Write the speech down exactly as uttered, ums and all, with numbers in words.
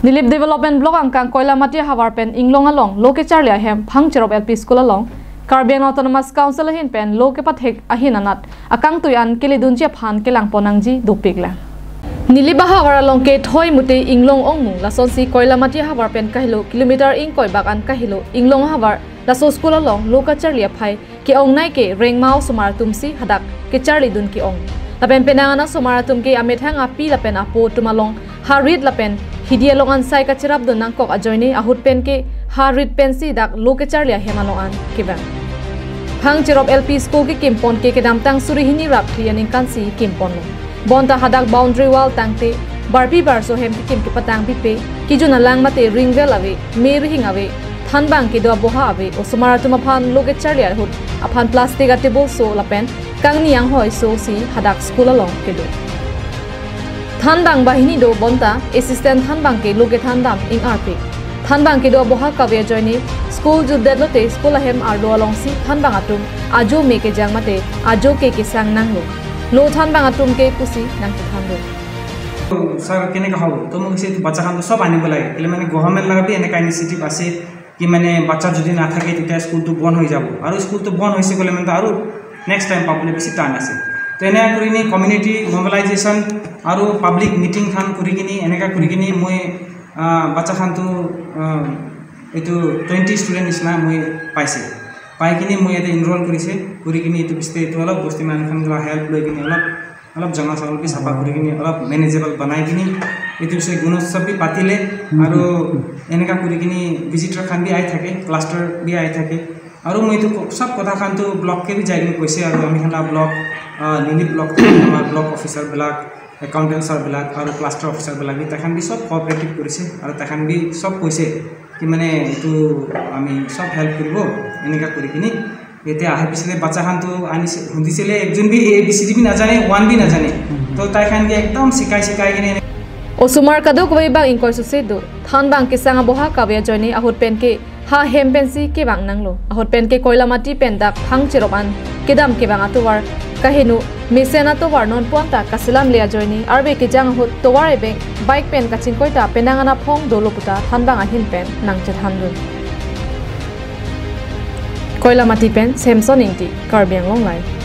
Nilip Development Block angkang Koilamati ahavar pen Inglong along lo kecharli ahem Phangcherop L P School along Karbi Anglong Autonomous Council ahin pen lo kepathek ahin anat akangtui an keledunji aphan kelangpon nangji dopiklang. Nilip ahavar along ke thoi mute Inglong ongmung, lasonsi Koilamati ahavar pen kahelo kilometer ingkoi bak an kahelo Inglong ahavar, laso school along lo kacharli aphai ke-ongnei ke rengma osomar atumsi hadak kecharlidun ke-ong. Lapen penang an osomar atum ke amethang api lapen apo atum along harit lapen hidi along ansai kacherapdun nangkok ajoine ahut pen ke harit pensi dak lo kecharli ahem along an kevang. Phangcherop L P School kekimpon ke kedamtang suri hini ra phli aningkansi kimponlo. Bonta hadak boundary wall tangte barpi barso hem kekim kepatang pipe, kejun alang mate ring well ave, me rihing ave, thanbang kedo aboha ave, osomar atum aphan lo kecharli ahut aphan plastic a-table so lapen kangni anghoi so si hadak school along kedo. Thanbang banghini do bonta assistant thanbang ke lo kethan dam ingarpik. Thanbang kedo aboha kave ajoine school jutdet lote school ahem arlo alongsi thanbang atum ajo me kejang mate ajo ke kesang nanglo. Lo thanbang atum ke pusi nangchethan do. Sir, কেনেকা হ'ব? তো মোক কৈছে, "এইটো বাচ্চাখন তো চব আনিব লাগে, কেলে মানে গভৰ্ণমেণ্ট লগা বি এনেকা ইনিচিয়েটিভ আছে কি মানে বাচ্চা যদি নাথাকে তেতিয়া স্কুলটো বন্ধ হৈ যাব, আৰু স্কুলটো বন্ধ হৈছে ক'লে মানে তো আৰু নেক্সট টাইম পাবলৈ বেছি টান আছে।" তো এনে কৰি কিনি কমিউনিটি মবিলাইজেশ্যন আৰু পাব্লিক মিটিং খান কৰি কিনি, এনেকা কৰি কিনি মই, আহ, বাচ্চাখনটো, আহ, এইটো টুৱেণ্টি ষ্টুডেণ্ট নিচিনা মই পাইছে। পাই কিনি মই ইয়াতে এনৰোল কৰিছে, কৰি কিনি এইটো পিছতে এইটো অলপ বস্তি মানুহখন হেল্প লৈ কিনি অলপ অলপ জংঘল চংঘল বি চাফা কৰি কিনি অলপ মেনেজেবল বনাই কিনি এইটো পিছে গুণোৎসৱ বি পাতিলে। আৰু এনেকা কৰি কিনি ভিজিটৰ খান বি আহি থাকে, ক্লাষ্টাৰ বি আহি থাকে। আৰু মই এইটো ক-, চব কথা খানটো ব্লককে বি যাই কিনি কৈছে। আৰু আমি খানা ব্লক, আহ, নিলিপ ব্লক, আমাৰ ব্লক অফিচাৰবিলাক, একাউণ্টেণ্ট ছাৰবিলাক আৰু ক্লাষ্টাৰ অফিচাৰবিলাক বি তাখান বি চব কোঅপাৰেটিভ কৰিছে আৰু তাখান বি চব কৈছে কি মানে এইটো আমি চব হেল্প কৰিব, এনেকা কৰি কিনি। এতিয়া আহি পিছতে বাচ্চাখানটো আনিছে, সুধিছিলে, একজন B A B C D B নাজানে, ওৱান বি নাজানে। তো তাইখানকে একদম শিকাই শিকাই কিনে এনে Osomar kadokave bang ingkoi sose do. Thanbang kesang aboha kave ajoine ahut pen ke ha hem pensi kevang nanglo. Ahut pen ke Koilamati pen dak Phangcherop an kedam kevang atovar kaheno mesen atovar nonpu anta kaselam le ajoine arve kejang ahut tovar ebeng bike pen kachingkoi ta penang an aphong dolo puta thanbang ahin pen nangchethandun. Koilamati pen Samson Ingti, Karbi Anglong Live.